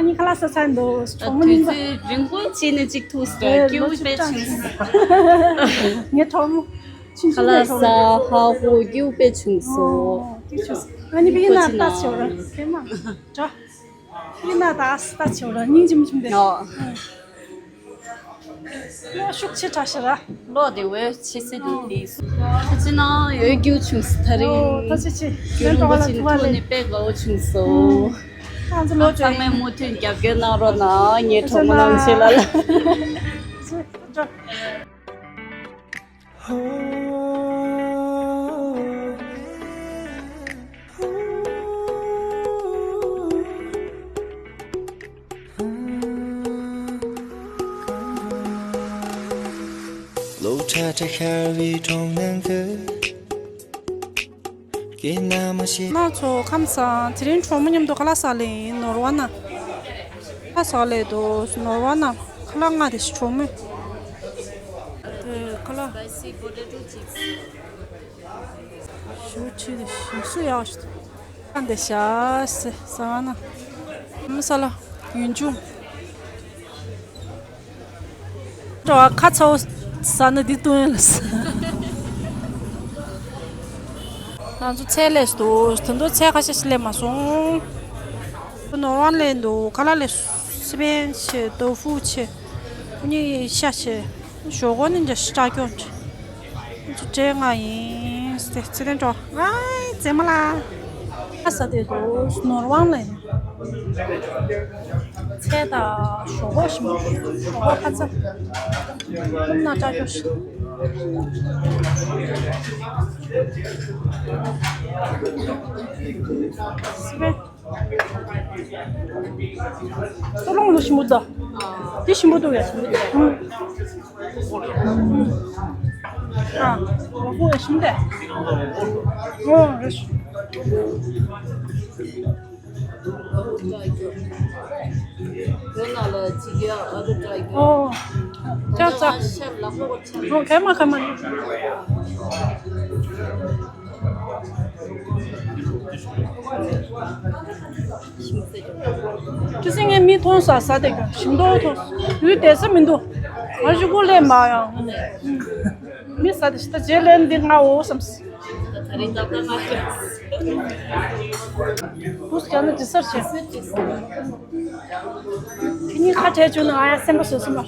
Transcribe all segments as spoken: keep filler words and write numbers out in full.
ཨ་ནི་ཁ་ལག་ཟ་ཚར་འདུག་གྲོགས་མོ་གཉིས་ཀ་དུས་ཚོད་རིང་པོ་བྱས་ནས་གཅིག་ཐུག་ཟེར། སྐྱིད་པོ་དཔེ་བྱུང་སོང་། ངའི་གྲོགས་མོ། ཆུང་ཆུང་ཁ་ལག་ཟ་ཧ་ཧོ། སྐྱིད་པོ་དཔེ་བྱུང་སོང་། ཨ་ནི་པི་ན་ལྟ་ཆོག་ར་ཁེ་མ་འགྲོ། ཡིན་ན་ད་ལྟ་ཆེ་བ་ལ་སྙིང་རྗེ་མོ་བྱུང་སྟེ། ཨོ། ཨོ་ཤུགས་ཆེ་དྲགས་ཤག་ར། ལོ་དེ་བས་ཆེ་སེ་འདུག་དེ། ཁ་ཅི་ན་ཡོད་རྒྱུ་བྱུང་སོང་ད་རིང་། ཨོ་ད་ཅི་ཆེ་རྒྱུ་རིང་པོ་ཅིག་ཐུག་ནས་དཔེ་དགའ་བོ་བྱུང་སོང་། ང་ཚོ་ལོ་ཚང་མས་མུ་མཐུད་རྒྱབ་སྐྱོར་གནང་རོགས་གནང་། ངའི་གྲོགས་མོ་རྣམ་ཤེས་ལ་ལ། ལོ་ཁྲ་ཁྲ་ཤར་བའི་གྲོང་ནང་གི་སྐད་ན་མ་ཤེས། ན་ཚོ་ཁམས་བཟང་། དེ་རིང་གྲོགས་མོ་མཉམ་དུ་ཁ་ལག་ཟ་ལེ་ཡིན། ནོར་བ་ན། ཁ་ལག་ཟ་ལེ་དོ་ནོར་བ་ན། ཁ་ལག་ང་དེ་ཞིག་གྲོགས་མོ། དེ་ཁ་ལག Spicy potato chips. ཞུ་ཆི་དེ་ཞིག་སུ་ཡག་ཤི། ཁ་འདི་ཤ་སེ་ཟ་ན། མི་ས་ལ་ཡུན་ཅུང་། འགྲོ་བ་ཁ་ཚ་བོ་ཟ་ན་འདི་བཏུང་ཡ་ལ་ཟ། ང་ཚོ་ཚལ་ལས་སུ་འདུག་དེ་འདྲ་ཚལ་ཁ་ཤས་ཤིག་ལས་མ་སོང་། ཁོ་ནོར་ཝང་ལས་འདུག་ཁ་ལག་ལས་སི་པན་ཆེ་ཏོ་ཧྥུ་ཆེ་ཁོ་གཉིས་ཤ་ཆེ་ཞོག་ཁོག་ནི་འཇའ་ཤི་ཀྲ་ཀྱོང་ཆེ། ཁོ་ཚོ་འདྲེ་ང་ཡིན་སྟེ་ཚེ་བརྟན་འགྲོ། ཨའི་མཛེས་མ་ལ། ཨ་ས་དེ་དུ་ནོར་ཝང་ལ་ཡིན། ཚལ་དང་ཞོག་ཁོག་ཞིམ་པོ། ཞོག་ཁོག་ཁ་ཚ། ཁོམ་ན་ཀྲ་ཀྱོ་ཞིམ། སི་པན། སོ་ལོང་ལོ་ཞིམ་པོ་འདུག་འདི་ཞིམ་པོ་འདུག་ཡ། ཨ། ཨོ་ཧོ་ཞིམ་དེ། ཨོ་རེད། ཨོ། ཅག་ཙག་ཨོ་གད་མ་གད་མ། ཁྱི་སེང་ངས་མི་མཐོང་ས་ཟ་དེ་ག་ཞིམ་མདོག་མཐོང་། ཡུལ་དེ་ས་མི་འདུག་ང་ཞིག་གོ་ལས་མ་ཡང་། མི་ཟ་དེ་ཞིག་ད་རྗེས་ལན་འདི་ང་འོ་བསམ། བུ་སྐྱ་ནི་ཇི་སར་བྱེད། ཁྱི་གཉིས་ཁ་བྲལ་བཅུག་ན་ང་ཡང་སེམས་པ་བཟོད་སོང་བ།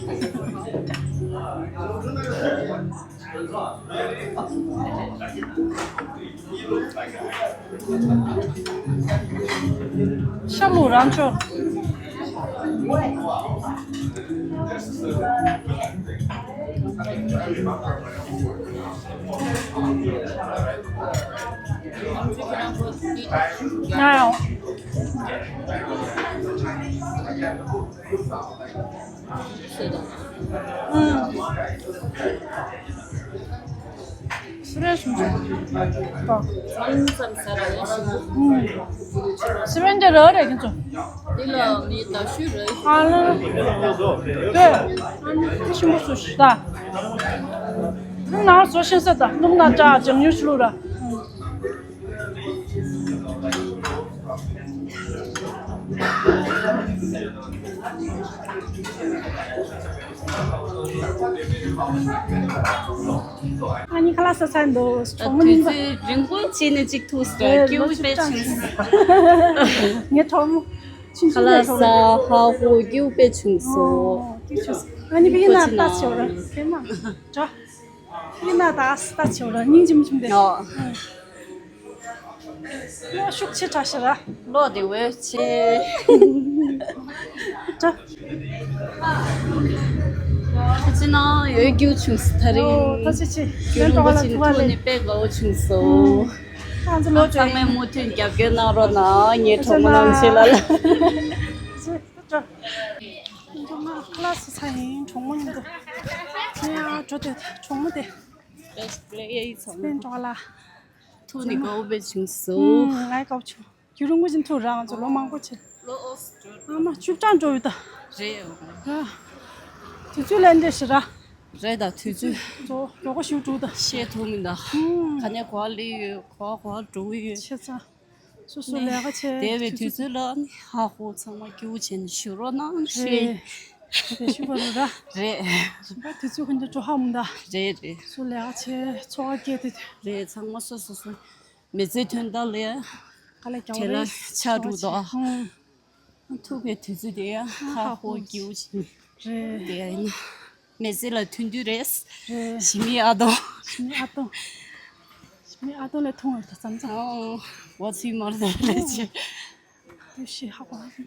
ཤ་མུ་རང་ཆོ། ང་ཡང་། ཨུམ། སི་པན་སུམ་ཅུ། ཙམ་ཙམ་ཟ་ར་ཡ་ཞིམ་པོ། ཨུམ། སི་པན་དེ་ར་རེད་ཁྱེད་ཚོ། འདི་ལ་མི་ད་ཤུ་རེད། ཨ་ལ། དེ། ཨ་ནི་ཞིམ་པོ་སུ་ཤི་ད། ནང་བཟོ་ཤེས་ས་ད་སྣུམ་ནང་ཅག་ཅང་ཉུ་ཤི་ལུ་ར། ཨ་ནི་ཁ་ལག་ཟ་ཚར་འདུག་གྲོགས་མོ་གཉིས་ཀ་དུས་ཚོད་རིང་པོ་བྱས་ནས་གཅིག་ཐུག་ཟེར། སྐྱིད་པོ་དཔེ་བྱུང་སོང་། ངའི་གྲོགས་མོ་ཆུང་ཆུང་ནས་གྲོགས་མོ། ཁ་ལག་ཟ་ཧ་ཧོ། སྐྱིད་པོ་དཔེ་བྱུང་སོང་། ཨ་ནི་པི་ན་ལྟ་ཆོག་ར་ཁེ་མ་འགྲོ། ཡིན་ན་ད་ལྟ་ཆེ་བ་ལ་སྙིང་རྗེ་མོ་བྱུང་སྟེ། ཨོ། ལོ་ཤུགས་ཆེ་དྲགས་ཤག་ར། ལོ་དེ་བས་ཆེ། ཁ་ཅི་ན་ཡོད་རྒྱུ་བྱུང་སོང་ད་རིང་། ཨོ་ད་ཅི་ཆེ། རྒྱུ་རིང་པོ་ཅིག་ཐུག་ནས་དཔེ་དགའ་བོ་བྱུང་སོང་། ང་ཚོ་ལོ་ཚང་མས་མུ་མཐུད་རྒྱབ་སྐྱོར་གནང་རོགས་གནང་། ངའི་གྲོགས་མོ་རྣམ་ཤེས་ལ་ལ། ཁ་ལག་ཟ་ཚར་ཡིན། གྲོགས་མོ་མཉམ་དུ། ངས་ཨ་འགྲོ་དེ་གྲོགས་མོ་དེ། Best player ཚང་མ། སྤེན་གྲོགས་ལ། ཐུག་ནས་དགའ་བོ་དཔེ་བྱུང་སོང་། ང་དགའ་བོ་བྱུང་། རྒྱུན་རིང་པོ་ཅིག་ཐུག་རང་ང་ཚོ་ལོ་མང་པོ་ཕྱིན། ལོ་ཨོ་སི་ཀྲོ། ཨ་མ་བཅུ་གྲངས་འགྲོ་ཡོད་ད། རེད། ར། དུས་ཚོད་ལས་འདྲེ་ཞིག་ར། རེད་ད་དུས་ཚོད། ཚོ་རོགས་པ་ཞུ་འགྲོ་ད། ཤེས་ཐུབ་མི་འདུག་ཧུམ། ག་ནས་ག་པར་སླེབས་ཡོད། ག་པར་ག་པར་འགྲོ་གི་ཡོད། ཆེ་ཚ། སོ་སོ་ལས་ཀ་བྱས་དེ་བའི་དུས་ཚོད་ལ་ནི་ཧ་ཧོ་ཚང་མ་སྐྱིད་པོ་བྱས་ནས་བཞུགས་རོགས་གནང་ཞུ་ཡིན། རེད། དེ་ཞུ་བ་རུ་ར། རེད། ཞུ་བ་དུས་ཚོད་ཁོ་འདྲ་འགྲོ་ཧ་མི་འདའ། རེད་རེད། སོ་ལས་ཀ་བྱས་འཚོ་བ་སྐྱེལ་དུས། རེད། ཚང་མ་སོ་སོ་སོ་མི་ཚེ་དོན་དག་ལས་དཀའ་ལས་རྒྱག་བྲེལ་རེད། ལ་ཆགས་འགྲོ་འདུག་ཨ། ཧུང་། ཐུག་པའི་དུས་ཚོད་དེ་ཡང་ཧ་ཧོ་སྐྱིད་པོ་བྱས། རེད། དེ་ཡིན་ན་མི་ཚེ་ལ་ཐུག་དུས་རེད། རེད། ཞི་མི་ཨ་དོ། ཞི་མི་ཨ་དོ། ཞི་མི་ཨ་དོ་ལས་ཐུང་བ་དང་ཙམ་ཙམ། ཨོ། ཝ་ཚི་མར་དེ་ལས་ཆེ། དུས་ཤི་ཧ་གོ་ཧ་གོ།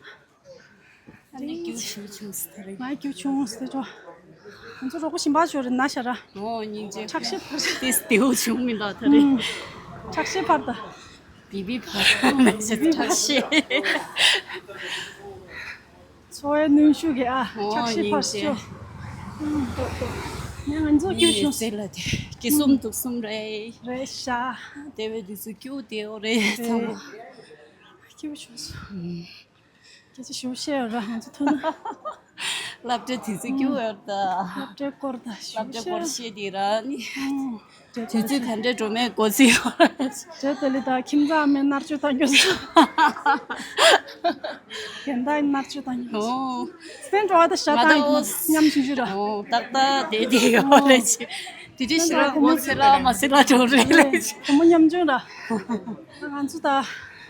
ཨ་ནི་སྐྱིད་པོ་བྱུང་སོང་ད་རེད། ང་སྐྱིད་པོ་བྱུང་སོང་དེ་ཅོ། ང་ཚོ་རོགས་པ་ཞིམ་པ་ཞོར་རེ་ན་ཤ་ར། ཨོ་སྙིང་རྗེ། ཁྲག་ཤེད་འཕར། ཏིས་ཏེའུ་བྱུང་མི་འདུག་ད་རེད། ཁྲག་ཤེད་འཕར་ད། བི་བི་འཕར་མེད་ཤེད་ཁྲག་ཤེད། འཚོ་བའི་གནོན་ཤུགས་ཀྱིས་ཨ་ཁྲག་ཤེད་འཕར་ཤོག་ངས་ང་ཚོ་སྐྱིད་པོ་བྱུང་སོང་། ལ་དེ་སྐྱིད་གསུམ་སྡུག་གསུམ་རེད། རེད་ཤག་དེ་བས་དུས་ཚོད་སྐྱིད་པོ་དེ་འོ་རེད་ཚང་མ། སྐྱིད་པོ་བྱུང་སོང་། སྐད་ཆ་ཞུ་བཤད་ཡོད་ར་ང་ཚོ་ཐུག་ན། སློབ་གྲྭའི་དུས་ཚོད་སྐྱིད་པོ་ཡོད་ད། སློབ་གྲྭའི་སྐོར་ད་ཞུ་སློབ་གྲྭའི་སྐོར་བཤད་བཤད་དེ་ར་ནི། ཨང་། དུས་ཚོད་ག་འདྲས་འགྲོ་མེད་གོ་ཚིག་ཡོད། བྲེལ་དེ་ལི་ད་ཁྱིམ་ཚང་མའི་མནར་གཅོད་བཏང་རྒྱུ་ཟེར། དེ་འདྲའི་མནར་གཅོད་བཏང་རྒྱུ་ཟེར། ཨོ། སེམས་འགྲོ་བ་ད་ཤ་ང་ད་བཏང་ཡིན་ཨོ། མཉམ་ཞུ་ཞུ་ར། ཨོ་ཏག་ཏག་དེ་དེ་ཡོད་ལེ་ཆེ། དེ་དེ་ཤི་ར་ཨོ་སེ་ལ་མ་སེ་ལ་འགྲོ་རེ་ལེ་ཆེ། བུ་མོ་མཉམ་ཆུང་ར། ང་ཚོ་ད་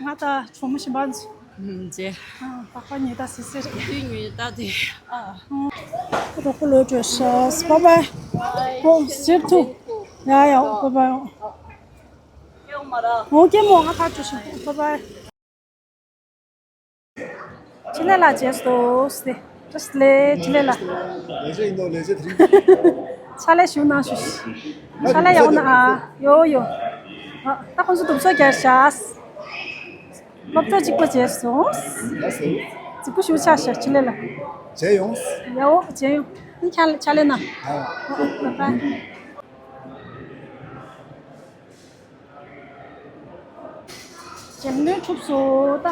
ང་ད་གྲོགས་མོ་གཞན་པ་ཚོ། ཨུམ་ཅེ། ཨ་པགས་པ་ཉོས་ད་སི་སི་རེད། དུས་ཉོས་ད་དེ་ཨ། རོགས་པ་ལོས་བྲོས་ཤག་བཱའི་བཱའི། ཨོ་ཟེར་ཐུབ། ཡ་ཡ་བཱའི་བཱའི། ཨོ་ཀེ་མོ་ང་ཕར་བྲོས་ཤག་བཱའི་བཱའི། ཕྱི་ལས་ལ་བྱས་སོ་སྟེ། བཀྲ་ཤིས་བདེ་ལེགས་ཕྱི་ལས་ལ། ལས་བྱེད་ཡིན་ནོ་ལས་བྱེད་དེ་རིང་། ཕྱག་ལས་ཞུ་གནང་ཞུ། ཕྱག་ལས་ཡག་པོ་གནང་ཨ། ཡོ་ཡོ། ཨ་ད་ཁོང་ཚོ་དུབ་སོ་རྒྱག་ཤག་སློབ་གྲོགས་གཅིག་པ་བྱས་སོང་། ལགས་སོ། རྫིག་པོ་ཞུ་ཆ་ཤ་ཆི་ལེ་ལ། བྱས་ཡོང་། ཡའོ་བྱས་ཡོང་། ནི་ཆ་ལེ་ཆ་ལེ་ན། ཨ། ཨ་ཨ་ཨ། རྒྱབ་གནོན་ཐུབ་སོང་ད།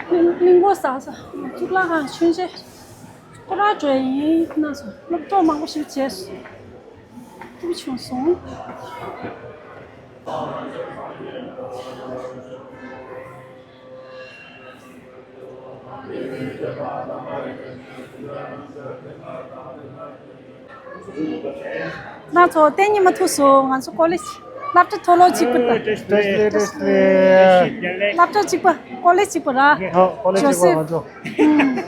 གླིང་གླིང་སྐོར་ཟ་ས། གཙུག་ལག་ཁང་མཆོད་མཇལ། ཁོ་རང་འགྲོ་ཡིན་ན་སོང་སློབ་གྲོགས་མང་པོ་ཞིག་བྱས་སོང་། ཐུགས་ཆུང་སོང་། ང་ཚོ་གཏན་ཉི་མ་ཐུག་སོང་ང་ཚོ་ཀོ་ལེ་ཇི་སློབ་གྲྭ་མཐོ་སློབ་གཅིག་པུ་དང་། བཀྲ་ཤིས་བདེ་ལེགས། བཀྲ་ཤིས་བདེ་ལེགས། སློབ་གྲྭ་གཅིག་པ་ཀོ་ལེ་ཇི་གཅིག་པུ་ར། ཨོ་ཀོ་ལེ་ཇི་གཅིག་པ་ང་ཚོ།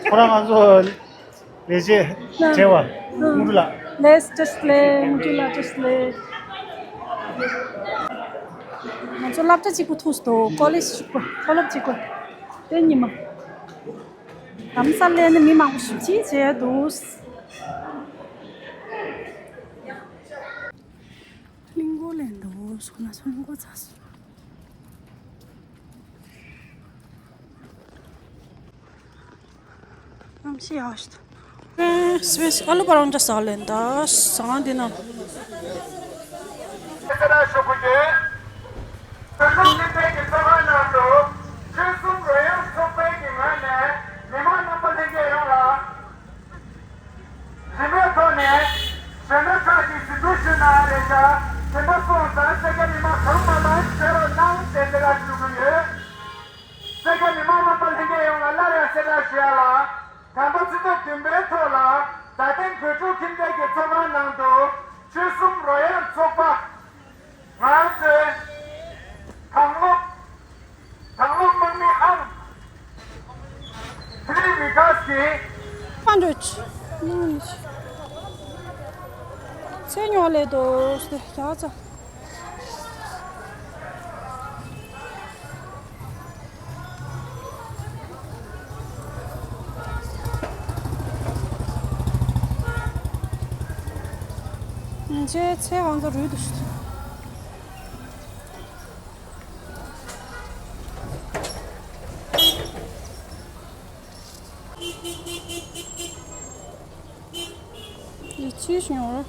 ཁོ་རང་ང་ཚོ་ལས་བྱེད་བྲེལ་བ་དངོས་གྲུབ་ལགས། ལེས་བཀྲ་ཤིས་བདེ་ལེགས། དངོས་གྲུབ་ལགས་བཀྲ་ཤིས་བདེ་ལེགས། ང་ཚོ་སློབ་གྲྭ་གཅིག་པུ་ཐུག་སོང་ཀོ་ལེ་ཇི་གཅིག་པུ་མཐོ་སློབ་གཅིག་པུ་གཏན་ཉི་མ། རྡ་རམ་ས་ལའི་ནི་མི་མང་པོ་ཞིག་ཅིག་བྱས་འདུག་གླིང་སྐོར་ལེན་འདུག་སོང་ན་སོང་གླིང་སྐོར་ཚར་སོང་། གནམ་གཤིས་ཡག་ཤོས་དང་། ཨེ་སི་བི་ཨེ་སི་ཨ་ལུ་པ་རང་འདྲ་ཟ་ལེན་ད་ཟ་ང་འདི་ན། དོན་དུ་ལྷན་ཚོགས་ཀྱི་ཚོགས་ཁང་ནང་དུ་ཆོལ་གསུམ་རོལ་དབྱངས་ཚོགས་པའི་གི་ངོས་ནས་མི་མང་རྣམ་པ་ལྷན་རྒྱས་ཡོངས་ལ། རིན་མེད་ཐོག་ནས་གཞོན་ནུ་ཁག་གིས་ཟིན་བྲིས་ཞུས་གནང་རེད་ཤག་དེ་འདྲ་སོང་ཙང་སེར་སྐྱ་མི་མང་གང་མང་མང་ཞིག་ཕེབས་རོགས་གནང་ཞེས་འབོད་སྐུལ་ཞུ་གི་ཡོད། སེར་སྐྱ་མི་མང་རྣམ་པ་ལྷན་རྒྱས་ཡོངས་ལ་སླར་ཡང་གསལ་བསྒྲགས་ཞུ་ཡ་ལ། དང་པོ་ཕྱི་ཚེས་བདུན་པའི་ཐོག་ལ་རྡ་སྟེང་བོད་ཕྲུག་ཁྱིམ་སྡེ་གི་ཚོགས་ཁང་ནང་དུ་ཆོལ་གསུམ་རོལ་དབྱངས་ཚོགས་པ། ང་ཚོའི་དང་སློབ། དང་སློབ་དམག་མི་ཨང་། ཕི་ལིབ་བི་ཀཱས་ཀྱིས། ཁ་འགྲོ་ཆུ། ཚེ་ཉོ་ལེ་དོ་སྟེ་རྒྱ་ཚ། ང་ཚོའི་ཚེ་གང་ཚ་རུལ་དུ་ཤི། ཡིད་ཆེས་ཤིག་ཡོང་ར།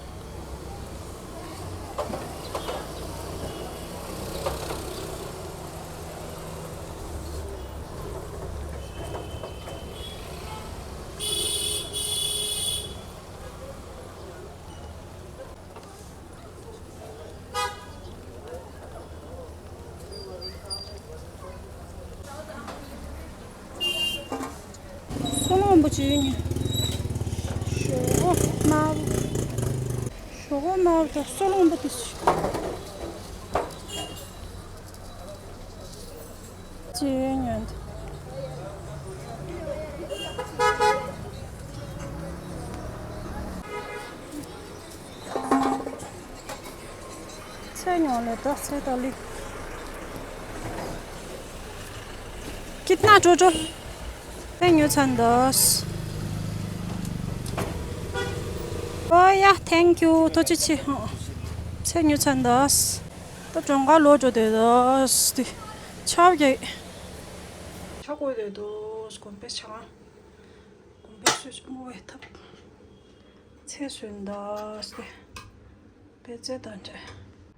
ཅི་ཉོན། ཞོག་ཁོག་དམར་པོ། ཞོག་ཁོག་དམར་པོ་དང་སོལ་རླུང་པོ་དེ་ཞིག་ཅི་ཉོན། ཚལ་ཉོ་ལེ་ད་ཚལ་ད་ལི། कितना टोटल? ཚལ་ཉོ་ཚར་འདུག་ཨོ་ཡ། Thank you. ཐུགས་རྗེ་ཆེ། ཚལ་ཉོ་ཚར་འདུག་ད་གྲོང་ཁར་ལོག་འགྲོ་དེ་འདུག་དེ་ཆར་པ་རྒྱག་ཆར་འགོ་དེ་འདུག་དགོན་པའི་ཆང་། དགོན་པའི་ཆུ་སྔོ་བའི་ཐབ། ཚལ་བཟོས་འདུག་པད་ཚལ་དང་འབྲས།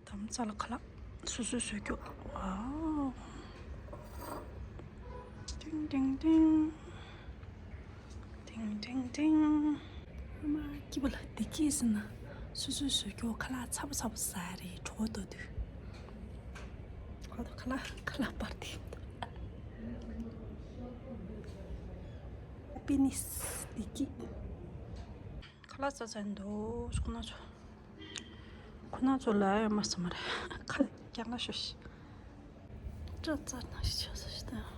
དམ་རྩ་ལ་ཁ་ལག་སོ་སོས་བཟོས་རྒྱུ། ཝའོ། ཏིང་ཏིང་ཏིང་། ཏིང་ཏིང་ཏིང་། ཨ་མ་སྐྱིད་པོ་ལ་བདེ་སྐྱིད་ཟེར་ན། སོ་སོས་བཟོས་རྒྱུ་ཁ་ལག་ཚ་པོ་ཚ་པོ་ཟ་རེད་གྲོད་ཁོག་ལྟོགས་དུས། ཁ་ལག་ཁ་ལག་པར་དེ། ཧེ་པི་ནེ་སི། བདེ་སྐྱིད། ཁ་ལག་ཟ་ཚར་འདུག་ཁོ་ན་ཚོ། ཁོ་ན་ཚོ་ལ་ཡང་མ་ཟ་མ་རེད། ཁ་རྐྱང་ལ་ཤོ་ཤི། སྐྲ་རྩ་ནང་ཞིག་ཆགས་ས་ཞིག་དང་།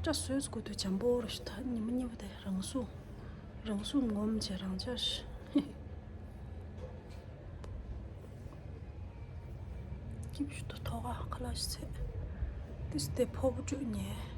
སྐྲ་བཟོས་དགོས་དུས་འཇམ་པོ་རུ་ཞིག་ད་ཉི་མ་གཉིས་པ་དེ་རང་སྲུང་། རང་སྲུང་ངོམ་བྱས་རང་འཇགས་ཤིག་སྐྱིད་པོ་ཞིག་ཏུ་ཐོག་ཁ་ཁ་ལག་ཞིག་ཚད། ཏིས་དེ་ཕོ་བུ་བཀྲུས་ཉེ།